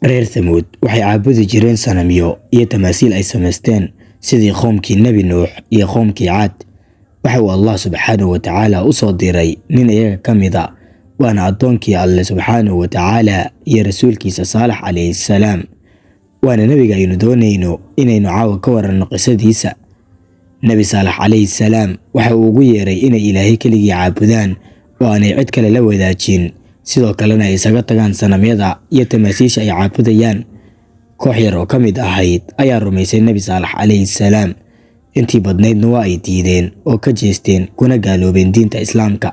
Reer Thamuud waxay caabudi jireen sanamyo iyo tamaasiil ay samaysteen sidii qoomkii Nebi Nuux iyo qoomkii Caad. Waxa uu Allah subxaanahu wa tacaala u soo diray nin iyaga ka mid a, waana addoonkii Alle subxaanahu wa tacaala iyo rasuulkiisa Saalax calayhi salaam. Waana nebiga aynu doonayno inaynu caawa ka waranno qisadiisa. Nebi Saalax calayhi salaam waxa uu ugu yeeray inay Ilaahay keligii caabudaan oo aanay cid kale la wadaajin, sidoo kalena ay isaga tagaan sanamyada iyo tamaasiisha ay caabudayaan. Koox yar oo ka mid ahayd ayaa rumaysay Nebi Saalax calayhi salaam, intii badnaydna waa ay diideen oo ka jeesteen kuna gaaloobeen diinta Islaamka.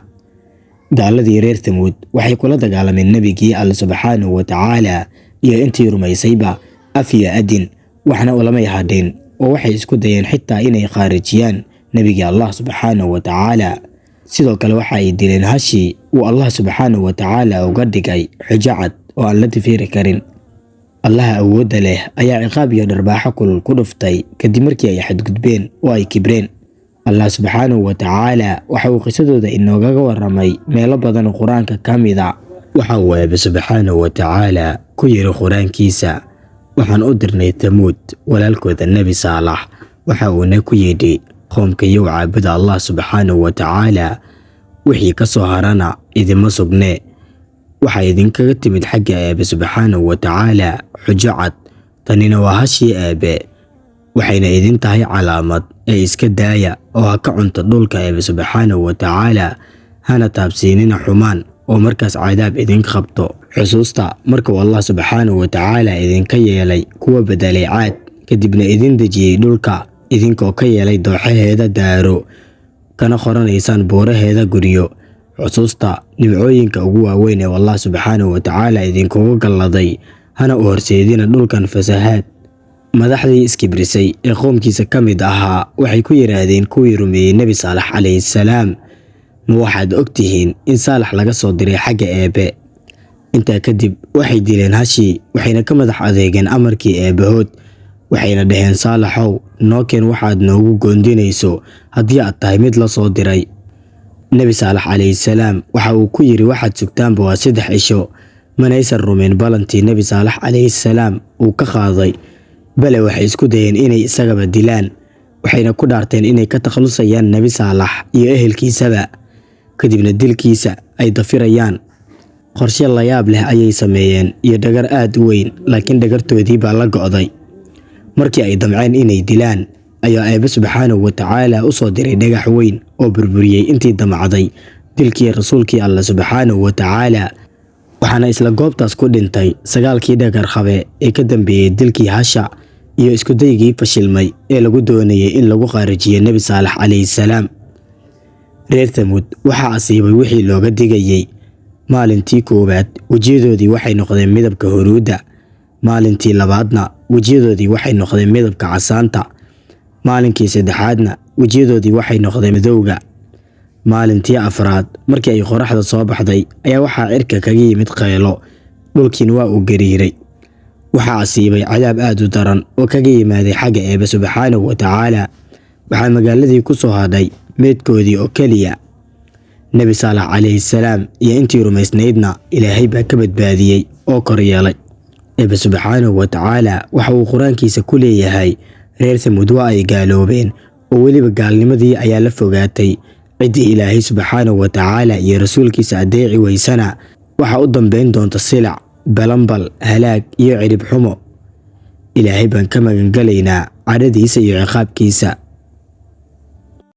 Gaaladii reer Thamuud waxay kula dagaalameen nebigii Alle subxaanahu wa tacaala iyo intii rumaysayba af iyo adin, waxna ulamay hadhin oo waxay isku dayeen xitaa inay khaarijiyaan nebigii Allah subxaanahu wa tacaala. Sidoo kale waxa ay dileen hashii uu Allah subxaanahu wa tacaala uga dhigay xujo cad oo aan la difiri karin. Allaha awoodda leh ayaa ciqaab iyo dharbaaxo kulul ku dhuftay kadib markii ay xadgudbeen oo ay kibreen. Allah subxaanahu wa tacaala waxa uu qisadooda inoogaga warramay meelo badan oo Qur-aanka ka mid a. Waxa uu Eebe subxaanahu wa tacaala ku yiri Qur-aankiisa: waxaan u dirnay Thamuud walaalkooda Nebi Saalax, waxa uuna ku yidhi qoomkayow caabuda Allah subxaanahu wa tacaala, wixii ka soo harana idima sugne. Waxaa idinkaga timid xagga Eebe subxaanahu wa tacaala xujo cad, tanina waa hashii Eebe, waxayna idin tahay calaamad ee iska daaya oo ha ka cunto dhulka Eebe subxaanahu wa tacaala, hana taabsiinina xumaan oo markaas cadaab idinka qabto. Xusuusta markuu Allah subxaanahu wa tacaala idinka yeelay kuwa bedelay Caad, kadibna idin dejiyey dhulka, idinkoo ka yeelay dooxaheeda daaro, kana qoranaysaan buuraheeda guryo. Xusuusta nimcooyinka ugu waaweyn ee Allah subxaanahu wa tacaala idinkugu galladay, hana u horseedina dhulkan fasahaad. Madaxdii iskibrisay ee qoomkiisa ka mid ahaa waxay ku yiraahdeen kuwii rumeeyey Nebi Saalax calayhi salaam: ma waxaad ogtihiin in Saalax laga soo diray xagga Eebe? Intaa kadib waxay dileen hashii, waxayna ka madax adeegeen amarkii Eebbahood, waxayna dhaheen: Saalaxow, noo keen waxaad noogu goondinayso haddii aad tahay mid la soo diray. Nebi Saalax calayhi salaam waxa uu ku yiri: waxaad sugtaanba waa 3 cisho. Manaysan rumayn ballantii Nebi Saalax calayhi salaam uu ka qaaday, bale waxay isku dayeen inay isagaba dilaan, waxayna ku dhaarteen inay ka takhalusayaan Nebi Saalax iyo ehelkiisaba, kadibna dilkiisa ay dafirayaan. Qorshe la yaab leh ayay sameeyeen iyo dhagar aad u weyn, laakiin dhagartoodii baa la go'day. Markii ay damceen inay dilaan, ayaa Eebe subxaanahu wa tacaala u soo diray dhagax weyn oo burburiyey intii damacday dilkii rasuulkii Alle subxaanahu wa tacaala. Waxaana isla goobtaas ku dhintay 9kii dhagarqabe ee ka dambeeyey dilkii hasha iyo iskudaygii fashilmay ee lagu doonayay in lagu qaarijiyo Nebi Saalax calayhi salaam. Reer Thamuud waxaa asiibay wixii looga digayey. Maalintii koowaad wejiyadoodii waxay noqdeen midabka huruudda, maalintii labaadna wejiyadoodii waxay noqdeen midabka casaanta, maalinkii saddexaadna wejiyadoodii waxay noqdeen madowga. Maalintii afraad markii ay qoraxda soo baxday ayaa waxaa cirka kaga yimid qaylo, dhulkiina waa uu gariiray. Waxaa asiibay cadaab aad u daran oo kaga yimaaday xagga Eebe subxaanahu wa tacaala. Waxaa magaaladii ku soo hadhay meedkoodii oo keliya. Nebi Saalax calayhi salaam iyo intii rumaysnaydna Ilaahay baa ka badbaadiyey oo kor yeelay. Eebe subxaanahu wa tacaala waxa uu Qur-aankiisa ku leeyahay: reer Thamuud waa ay gaaloobeen oo weliba gaalnimadii ayaa la fogaatay. Ciddii Ilaahay subxaanahu wa tacaala iyo rasuulkiisa adeeci waysana waxa u dambeyn doonta silac, balanbal, halaag iyo cirib xumo. Ilaahay baan ka magangalaynaa cadhadiisa iyo ciqaabkiisa.